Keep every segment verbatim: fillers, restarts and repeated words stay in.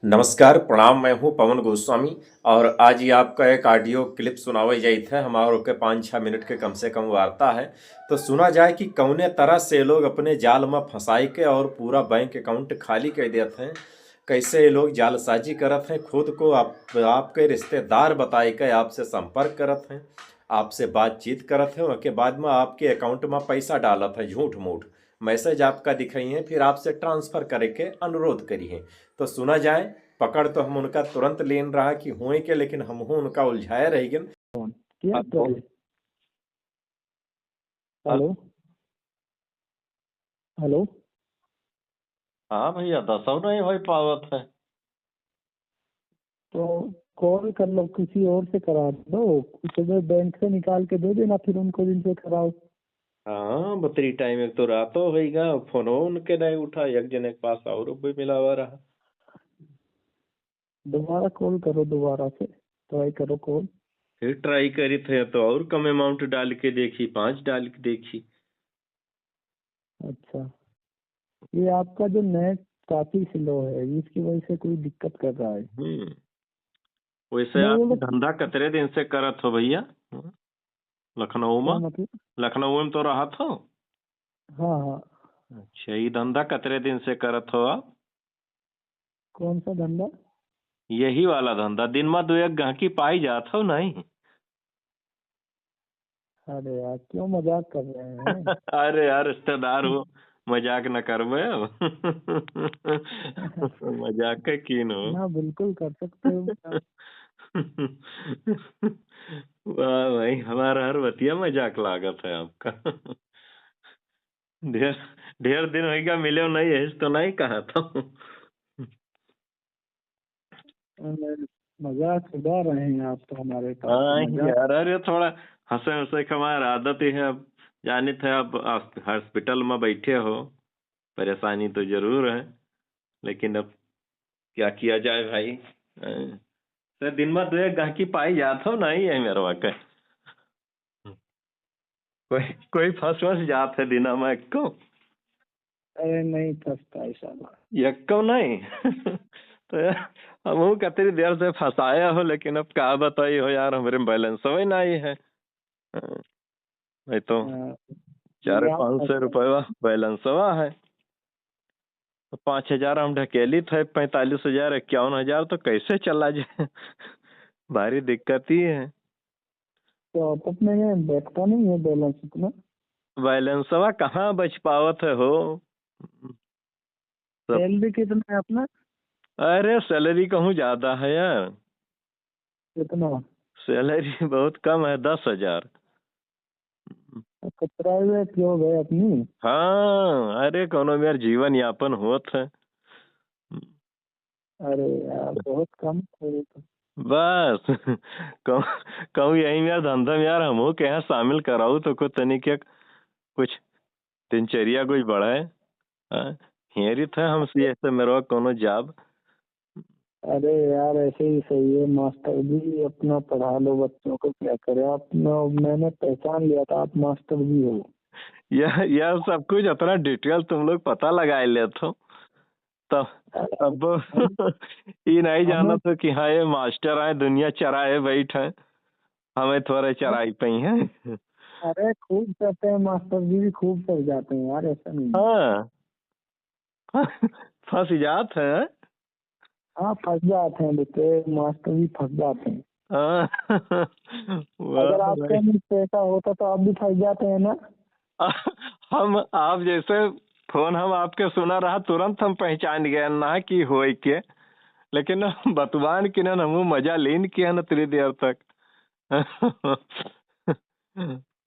नमस्कार, प्रणाम, मैं हूं पवन गोस्वामी और आज ये आपका एक audio clip सुनावे जाइत है। हमार ओके पाँच छः मिनट के कम से कम वार्ता है। तो सुना जाए कि कौने तरह से लोग अपने जाल में फंसाई के और पूरा बैंक account खाली कर देते हैं, कैसे ये लोग जालसाजी करत हैं, खुद को आप, आपके रिश्तेदार बताई के आपसे संपर्क करत हैं, आपसे बातचीत करत हैं, ओके बाद में आपके account में पैसा डालत हैं झूठ मूठ। Message आपका दिखाई है, फिर आपसे transfer करे के अनुरोध करी है। तो सुना जाए, पकड़ तो हम उनका तुरंत लेन रहा कि हुए के, लेकिन हम हूँ उनका उलझाए रह गए। फोन किया आप तो फोन हेलो। हेलो। हाँ भैया, दसौ नहीं हो पावत है। तो कॉल कर लो, किसी और से करा दो। उसे बैंक से निकाल के दे देना फिर उनको, जिनसे कराओ। हाँ, बतरी टाइम एक तो रातो होइगा, फोनो उनके नहीं उठा, एक जने के पास और भी मिलावा रहा। दोबारा कॉल करो, दोबारा से ट्राई करो कॉल। फिर ट्राई करी थे तो और कम अमाउंट डाल के देखी, पाँच डाल के देखी। अच्छा, ये आपका जो नेट काफी स्लो है, इसकी वजह से कोई दिक्कत कर रहा है। हम्म। वैसे नहीं, आप वो धंधा कतरे दिन से करत हो भैया? लखनऊ में? क्या मतलब? लखनऊ में तो रहत हो? हाँ, हाँ। अच्छा, ये धंधा कतरे दिन से करत हो आप? कौन सा धंधा? यही वाला धंधा। दिन में दो एक गाहकी पाई जात हो नहीं? अरे यार, क्यों मजाक कर रहे हैं? अरे यार, रिश्तेदार हो, मजाक न करबे अब। मजाक के कीन हो। ना, बिल्कुल कर सकते हो। वाह भाई, हमारा हर बतिया मजाक लागत है आपका। ढेर, ढेर दिन होइगा मिले नहीं, यही तो नहीं कहा था। अरे, मजाक उड़ा रहे हैं आप तो हमारे पास, हाँ मजाक। यार, अरे थोड़ा हंसे हंसे के हमार आदत ही है। अब जानित है, अब हॉस-, हॉस्पिटल में बैठे हो, परेशानी तो जरूर है, लेकिन अब क्या किया जाए भाई। हैं? तो दिन में दो एक गाहकी पाई जात हो नहीं है मेरे वाकई। कोई, कोई फंस वस जात है दिना में एक्को? अरे नहीं फंसता ऐसा बात। यक्को नहीं। तो यार, हमहू कतरी देर से फंसाया हो, लेकिन अब का बताई हो यार, हमरे में बैलेंस वही नहीं है। हाँ, नहीं तो हाँ, चार ये आप पाँच सौ फंस रुपया बैलेंसवा है। तो पाँच हजार हम ढकेली थे, पैंतालीस हजार, इक्यावन हजार तो कैसे चला जाए? भारी दिक्कत ही है। तो आपस में ये बैठता नहीं है बैलेंस इतना? बैलेंसवा कहाँ बच पावत है हो? सब सैलरी कितना है अपना? अरे, सैलरी कहूँ ज्यादा है यार। कितना? सैलरी बहुत कम है, दस हजार। अच्छा, प्राइवेट जॉब है अपनी? हाँ, अरे, कौनो मेर जीवन यापन होत है। अरे यार, बहुत कम है ये तो। बस, कहूँ, कहूँ यही मेर धंधा में यार, हमहू के यहाँ शामिल कराऊ तो कुछ तनी के कुछ दिनचर्या कुछ बढ़े। हाँ, हेरी थे हम सी ऐसे मेरे कौनो जॉब। अरे यार, ऐसे ही सही है मास्टर जी, अपना पढ़ा लो बच्चों को, क्या करे आप। मैं, मैंने पहचान लिया था आप मास्टर जी हो। यह, यह सब कुछ इतना डिटेल तुम लोग पता लगा लेत हो, तब, अरे, तब हम, ई नहीं हमें जानत हो कि हाँ, ये मास्टर आए, दुनिया चराए बैठ है, हमें थोड़े चराई पई हैं। अरे, खूब करते हैं मास्टर जी भी, खूब कर जाते हैं यार, ऐसा नहीं है। हाँ। फंस जात है। हाँ, फंस जाते हैं बेटे, मास्टर जी फंस जाते हैं। हाँ। वाह अगर आपके भाई। में पैसा होता तो आप भी फंस जाते हैं ना। हम, आप जैसे फोन हम आपके सुना रहा, तुरंत हम पहचान गए ना कि होए के, लेकिन बतवान के ना हमहू मजा लेन के है ना इतनी देर तक।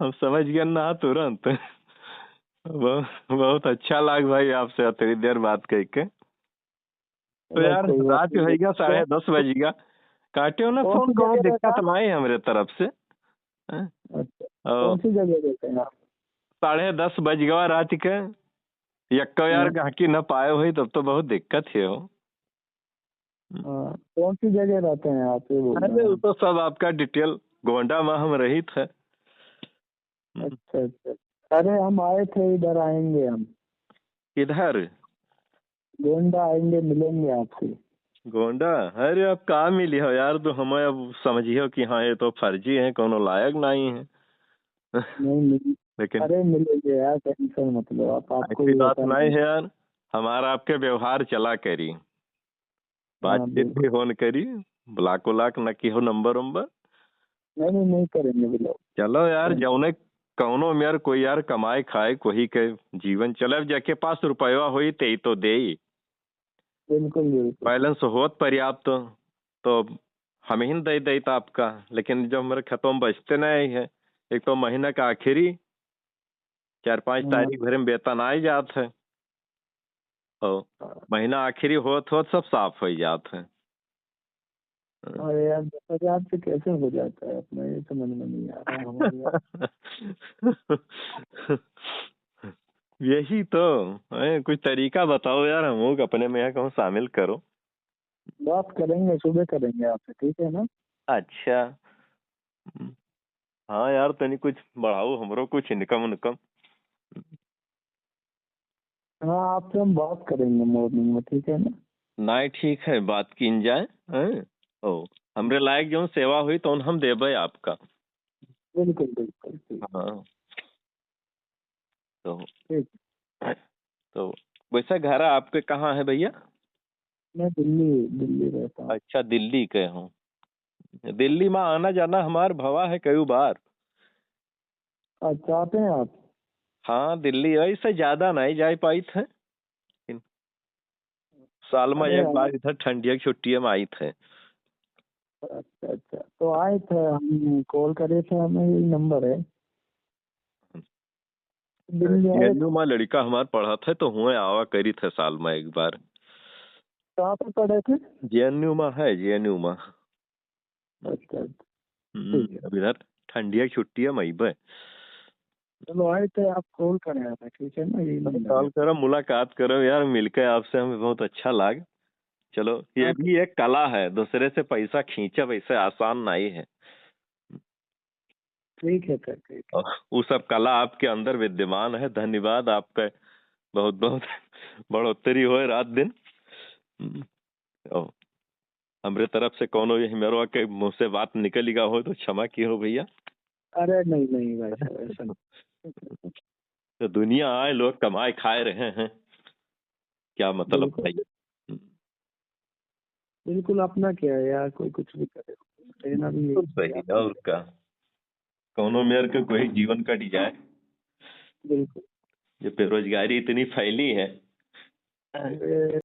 हम समझ गए ना तुरंत। बहुत, बहुत अच्छा लाग भाई आपसे इतनी देर बात करके। तो अरे, यार, कोई बात रात नहीं, होइगा, देखते हैं। साढ़े दस बजिगा। काटियो ना कौन फोन, सी कौनो जगह दिक्कत रहता? नहीं है हमरे तरफ से। हैं? अच्छा, और कौन सी जगह रहते हैं आप? साढ़े दस बजिगा रात के। यक्को यार हम्म। गाहकी न पाए हुई, तब तो बहुत दिक्कत है हो। हम्म। हाँ, कौन सी जगह रहते हैं आप, ये बोल अरे, रहे वो हैं। तो सब आपका डिटेल, गोंडा में हम रहित है। हम्म। अच्छा, अच्छा। अरे, हम आए थे, इधर आएंगे हम। किधर? गोंडा आएंगे, मिलेंगे आपसे। गोंडा? अरे, अब का मिली हो यार, तो हमें अब समझियो कि हाँ, ये तो फर्जी है, कोनो लायक नहीं है। नहीं, मिल-, लेकिन अरे, मिलेंगे यार, tension मत लो आप, आपको ऐसी भी बात बता नहीं देंगे। है यार, हमारा आपके व्यवहार चला करी, हाँ, बातचीत बिल्कुल। भी होन करी, block व्लॉक न की हो number वंबर। नहीं, नहीं, नहीं करेंगे block। चलो यार, नहीं। जौने कौनो में यार कोई यार कमाए खाए, कोई के जीवन चले, अब जेके पास रुपया होई, ते ही तो देई। बिल्कुल, बिल्कुल। Balance होत पर्याप्त, तो हम ही न दे देत आपका, लेकिन जब हमरे खतवा में बचते नहीं है, एक तो महीना का आखिरी, चार पाँच हाँ। तारीख भरे में वेतन आए जात है, और हाँ। महीना आखिरी होत होत सब साफ हो जात है। अरे यार, दस हजार से कैसे हो जाता है अपना, ये समझ में नहीं आ रहा हमारे यार। यही तो, हैं, कुछ तरीका बताओ यार, हमहू के अपने में यहाँ कहूँ शामिल करो। बात करेंगे, सुबह करेंगे आपसे, ठीक है ना? अच्छा। हम्म। हाँ यार, तनी कुछ बढ़ाओ हमरो कुछ income उनकम। हाँ, आपसे हम बात करेंगे morning में, ठीक है ना? नहीं, ठीक है, बात कीन जाए, हैं? ओ, हमरे लायक जौन सेवा हुई, तौन हम देबे आपका। बिल्कुल, बिल्कुल, ठीक। हाँ। तो, ठीक। तो वैसे घर आपके कहाँ है भैया? मैं दिल्ली, दिल्ली रहता हूँ। अच्छा, दिल्ली के हो। दिल्ली में आना जाना हमार भवा है कई बार। अच्छा, आते हैं आप? हाँ, दिल्ली ऐसे ज्यादा नहीं जाए पाइत है, लेकिन साल में अरे एक बार हाँ। इधर ठंडिया की छुट्टिया में आइत है। अच्छा, अच्छा, तो आए थे, हम call करे थे, हमें यही number है। दिल्ली आए। जेएनयू में लड़का हमार पढ़त है, तो हुए आवा करी थे साल में एक बार। कहाँ पर पढ़े थे? जेएनयू में है, जेएनयू में। अच्छा, अच्छा। हम्म, ठीक है। अब इधर ठंडिया की छुट्टिया में अइबे। चलो, आए थे, आप call करें हमें, ठीक है ना? यही number है। Call करो, मुलाकात करो यार, मिलके आपसे हमें बहुत अच्छा लाग। चलो, ये हाँ। भी एक कला है, दूसरे से पैसा खींचा वैसे आसान नहीं है। ठीक है सर, ठीक है। और वो सब कला आपके अंदर विद्यमान है। धन्यवाद आपका, बहुत बहुत बढ़ोतरी होए रात दिन। हम्म, और हमरे तरफ से कौनो यही मेरवा के मुंह से बात निकल गया हो तो क्षमा किहो भैया। अरे नहीं, नहीं भाई साहब, ऐसा नहीं। तो दुनिया आए, लोग कमाए खाए रहे हैं, क्या मतलब बिल्कुल। भाई? हम्म। बिल्कुल, अपना क्या है यार, कोई कुछ भी करे, रहना भी बिल्कुल यही सही, क्या और क्या? कौनो मेर के कोई जीवन कट जाए। बिल्कुल। ये बेरोजगारी इतनी फैली है। अरे,